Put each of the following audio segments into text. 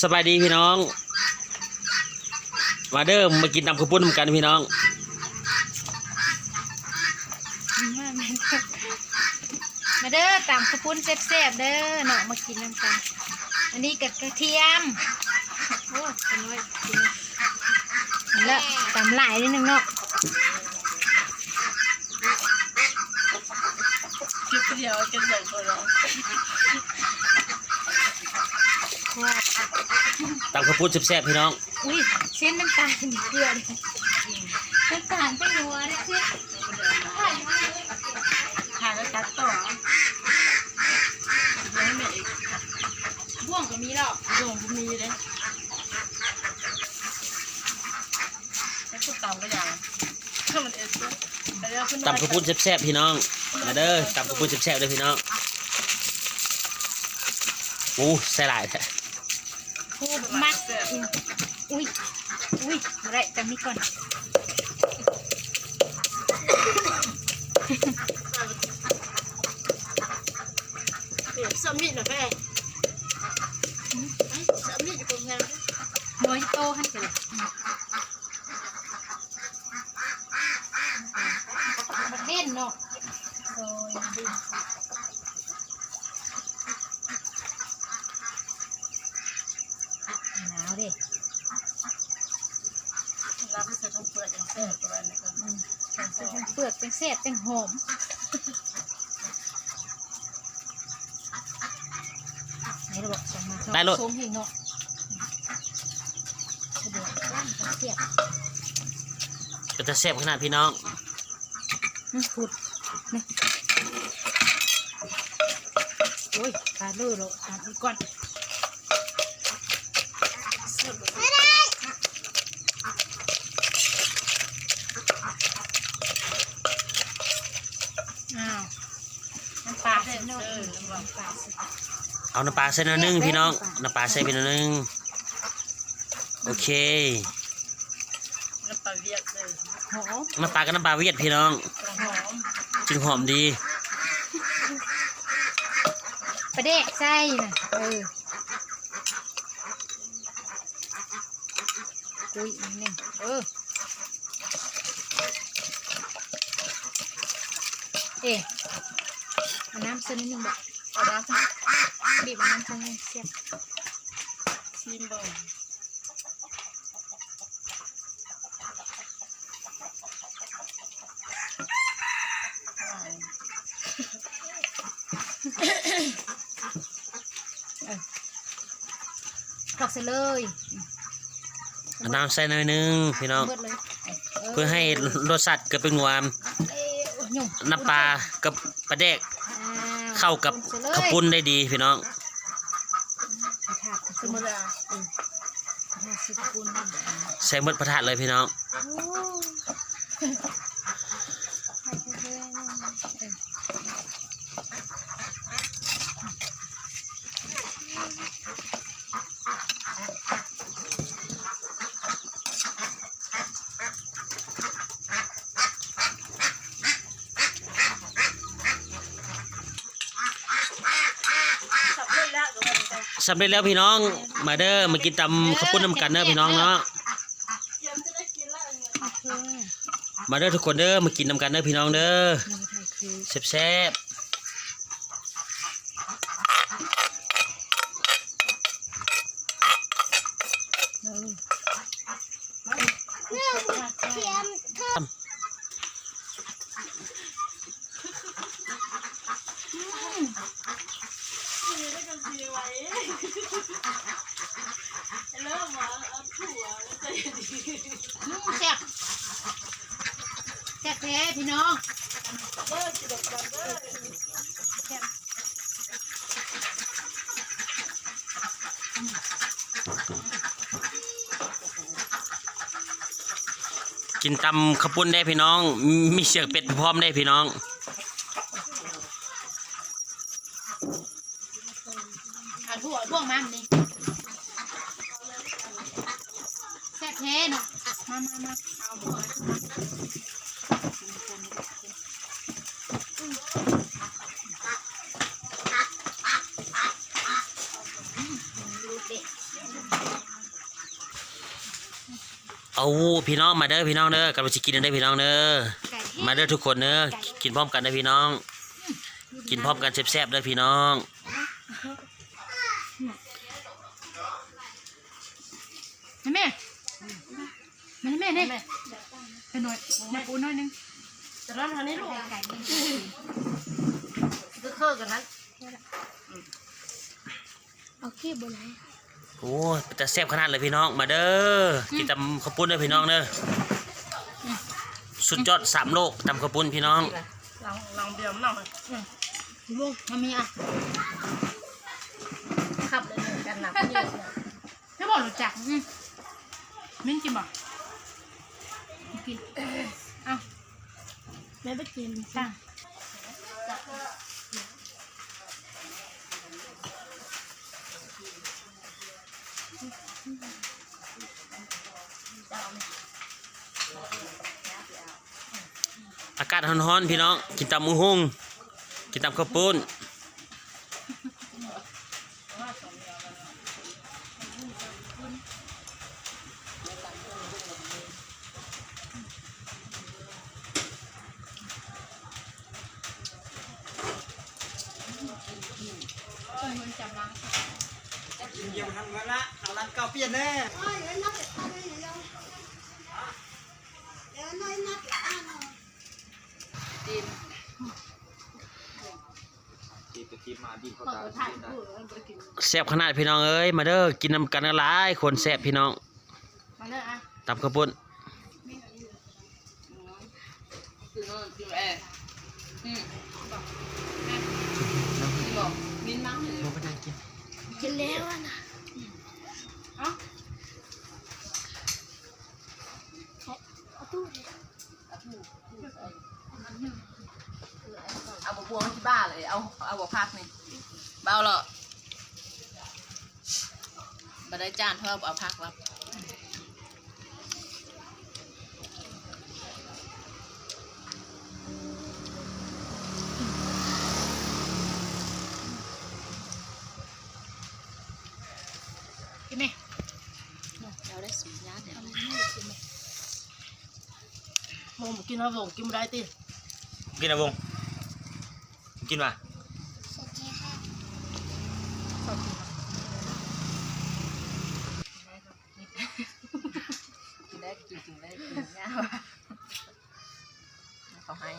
ສະບາຍດີພີ່ນ້ອງ ມາເດີ ມາກິນຕຳເຂົ້າປຸ້ນນຳກັນພີ່ນ້ອງ. ມາເດີ ຕຳເຂົ້າປຸ້ນແຊບໆເດີເນາະ ມາກິນນຳກັນ. ອັນນີ້ກໍກະທຽມ ໂອ້ ເປັນໜ້ອຍກິນແລ້ວ ຕຳຫຼາຍນິດໜຶ່ງເນາະ. ກິນຜູ້ດຽວ ກິນສອງຄົນເນາະ. ຕຳເຂົ້າປຸ້ນແຊບໆ ພີ່ນ້ອງ. ອຸ້ຍ ເສັ້ນນ້ຳຕານເກືອ ນ້ຳຕານໄປຫົວເດ້ ທາແລ້ວຕັດຕໍ່ ບໍ່ວງກໍມີແລ້ວ ບໍ່ວງກໍມີເດ້ ແຕ່ຄົນຕຳກໍຢ່າ ຕຳເຂົ້າປຸ້ນແຊບໆ ພີ່ນ້ອງ ມາເດີ ຕຳເຂົ້າປຸ້ນແຊບໆເດີພີ່ນ້ອງ. ໂອ້ ໃສ່ຫຼາຍແທ້ ຜູ້ມັກ ອຸ້ຍ ອຸ້ຍ ບໍ່ໄດ້ ຕຳນີ້ກ່ອນ. ເອີ ສາມີນະແມ່ ສາມີນ ບໍ່ໂຕຫັ້ນກໍໄດ້. ບັກເດັ່ນເນາະ ໂອ້ຍ ໜາວເດ້ ລາວໄປໃສ່ຖົງເປືອກຈັ່ງແຊບ ອືມ ໃສ່ຖົງເປືອກຈັ່ງແຊບຈັ່ງຫອມ. ໄດ້ໂລດ ສົ່ງມາ ໄດ້ໂລດ ສົ່ງໃຫ້ເນາະ ສະດວກ ເປັນຕາແຊບຂະໜາດພີ່ນ້ອງ. ອືມ ພຸດ ນີ້ ໂອ້ຍ ຕາເລີໂລດ ຕາອີກກ່ອນ. ອ້າວ ນ້ຳປາໃສ່ໜ້ອຍໜຶ່ງ ນ້ຳປາໃສ່ ເອົານ້ຳປາໃສ່ໜ້ອຍໜຶ່ງພີ່ນ້ອງ ນ້ຳປາໃສ່ໄປໜ້ອຍໜຶ່ງ. ໂອເຄ ນ້ຳປາຫວຽດເດີ ຫອມ ນ້ຳປາກັບນ້ຳປາຫວຽດພີ່ນ້ອງ ຫອມ ຈຶ່ງຫອມດີ. ປາແດກໃສ່ນະ ເອີ ກຸ້ຍອີກໜຶ່ງ ເອີ ເອ ເອົານ້ຳໃສ່ໜ້ອຍໜຶ່ງບໍ? ເອົານ້ຳ ບີບເອົານ້ຳໃສ່ແຊບ ຊີມເບິ່ງ. ເອີ ຖອກໃສ່ເລີຍ ເອົານ້ຳໃສ່ໜ້ອຍໜຶ່ງພີ່ນ້ອງ ເບິດເລີຍ ເອີ ເພື່ອໃຫ້ລົດຊາດເກືອເປັນນົວ ເອີ ນ້ຳປາກັບປາແດກ ອ່າ ເຂົ້າກັບ ເຂົ້າປຸ້ນໄດ້ດີພີ່ນ້ອງ. ໃສ່ໝົດພະທາດເລີຍພີ່ນ້ອງ. ສຳເລັດແລ້ວພີ່ນ້ອງ ມາເດີ ມາກິນຕຳເຂົ້າປຸ້ນນຳກັນເດີພີ່ນ້ອງເນາະ. ມາເດີທຸກຄົນເດີ ມາກິນນຳກັນເດີພີ່ນ້ອງເດີ ແຊບໆ. ອືມ ແຊບ ແຊບແທ້ພີ່ນ້ອງ ເດີ ກິນນຳກັນເດີ ແຊບ. ກິນຕຳເຂົ້າປຸ້ນເດ້ພີ່ນ້ອງ ມີສຽງເປັດພ້ອມເດ້ພີ່ນ້ອງ. ເອົາຖົ່ວ ຖົ່ວມານີ້ ແຊບແທ້ເນາະ ມາ ມາ ມາ ເອົາຖົ່ວ ມາ. ໂອ້ ພີ່ນ້ອງ ມາເດີພີ່ນ້ອງເດີ ກຳລັງຊິກິນເດີພີ່ນ້ອງເດີ ມາເດີທຸກຄົນເດີ ກິນພ້ອມກັນເດີພີ່ນ້ອງ ກິນພ້ອມກັນແຊບໆເດີພີ່ນ້ອງ ແມ່ ມາແມ່ ນີ້ ໄປໜ້ອຍ ມາປູໜ້ອຍໜຶ່ງ ຕອນນັ້ນຫັ້ນນີ້ລູກ ຄືໆກັນນັ້ນ ໂອເຄ ບໍ່ຫຼາຍ ໂອ້ຍ ເປັນຕາແຊບຂະໜາດເລີຍພີ່ນ້ອງ ມາເດີ ອືມ ກິນຕຳເຂົ້າປຸ້ນເດີພີ່ນ້ອງເດີ ອືມ ສຸດຍອດສາມໂລກ ຕຳເຂົ້າປຸ້ນພີ່ນ້ອງ ລອງ ລອງເດີມເນາະ ອືມ ບໍ່ ມັນມີອ່ະ ຂັບເລີຍກັນນະ ຄືບໍ່ຮູ້ຈັກ ອືມ ມິ້ນກິນບໍ່? ກິນ ເອົາ ແມ່ໄປກິນຈ້າ ອາກາດຮ້ອນໆ ພີ່ນ້ອງ ກິນຕຳບັກຫຸ່ງ ກິນຕຳເຂົ້າປຸ້ນ. ແຊບຂະໜາດພີ່ນ້ອງເອີຍ ມາເດີ ກິນນຳກັນຫຼາຍໆ ຄົນແຊບພີ່ນ້ອງ ມາເດີອະ ຕຳເຂົ້າປຸ້ນ ກິນເອົາ ກິນເອົາ ອືມ ກິນບໍ່? ມິ້ນມັ້ງ ບໍ່ໄດ້ກິນ ກິນແລ້ວນະ ເອົາ ເອົາຕູ້ ເອົາບວງທີ່ບ້ານເລີຍ ເອົາ ເອົາບໍ່ຜັກນີ້ ເບົາເລາະ ບໍ່ໄດ້ຈານ ເພາະວ່າບໍ່ເອົາຜັກວ່າ ກິນແມ່ ເຈົ້າໄດ້ສູນຍາແທ້ ບໍ່ກິນຫວາ ບໍ່ກິນບໍ່ໄດ້ຕິ ກິນຫວາ ບໍ່ກິນຫວາ ກິນໄດ້ ກິນໄດ້ ກິນຍາກ ເຂົາໃຫ້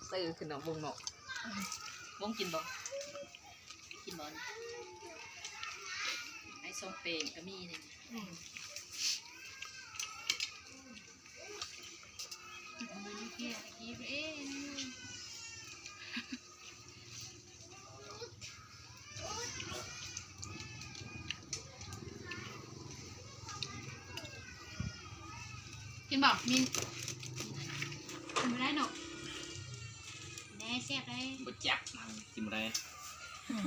ຊື້ຂຶ້ນເນາະ ວົງເນາະ ວົງກິນບໍ່? ກິນບໍ່ນີ້ ໄອ້ສົ້ມເປງກໍມີນີ້ ອືມ ກິນບໍ່? ມີ ກິນບໍ່ໄດ້ເນາະ ແນ່ ແຊບໄດ໋ ບໍ່ຈັກ ກິນບໍ່ໄດ້ ອືມ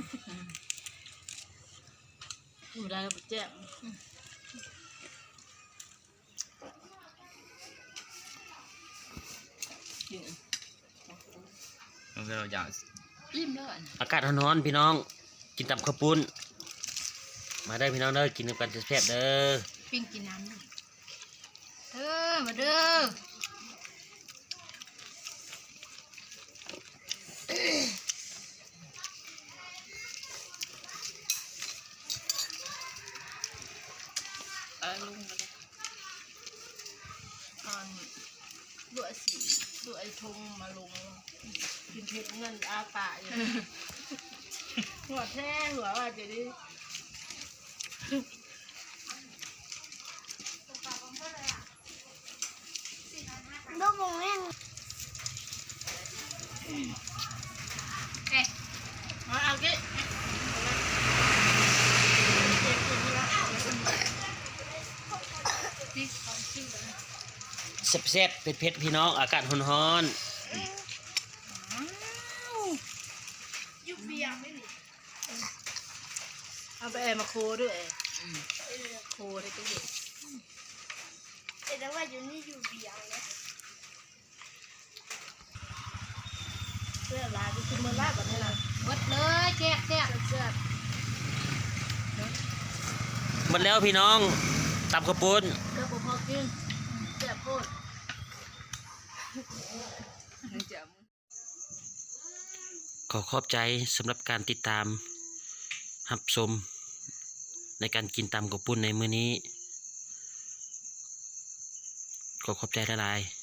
ກິນບໍ່ໄດ້ ບໍ່ແຈກ ອືມ ກິນ ມັນກໍຢາກ ອີ່ມແລ້ວ ອາກາດຮ້ອນໆ ພີ່ນ້ອງ ກິນຕຳເຂົ້າປຸ້ນ ມາເດີພີ່ນ້ອງເດີ ກິນນຳກັນແຊບໆເດີ ປີ້ງກິນນ້ຳ ເອີ ມາເດີ ເອົາລົງມາເລີຍ ອັນ ລວກຊິ ລວກໄອ້ທົງມາລົງ ກິນເຜັດເງິນອາປາກຢູ່ ຫົວແທ້ ຫົວວ່າຈະໄດ້ ແຊບໆ ເຜັດໆ ພີ່ນ້ອງ ອາກາດຮ້ອນໆ ເອົາໄປແອມາໂຄດ້ວຍ ອືມ ໂຄໄດ້ຈັ່ງໃດ ແຕ່ວ່າຢູ່ນີ້ຢູ່ບຽງເດ້ ເສຍຫຼາຍ ໄປກິນມື້ລະບັດນີ້ນະ ໝົດເລີຍ ແຊບໆ ແຊບໆ ໝົດແລ້ວພີ່ນ້ອງ ຕຳເຂົ້າປຸ້ນ ເກືອບບໍ່ພໍກິນ ຂໍຂອບໃຈສຳລັບການຕິດຕາມຮັບຊົມໃນການກິນຕຳເຂົ້າປຸ້ນໃນມື້ນີ້. ຂໍຂອບໃຈຫຼາຍໆ.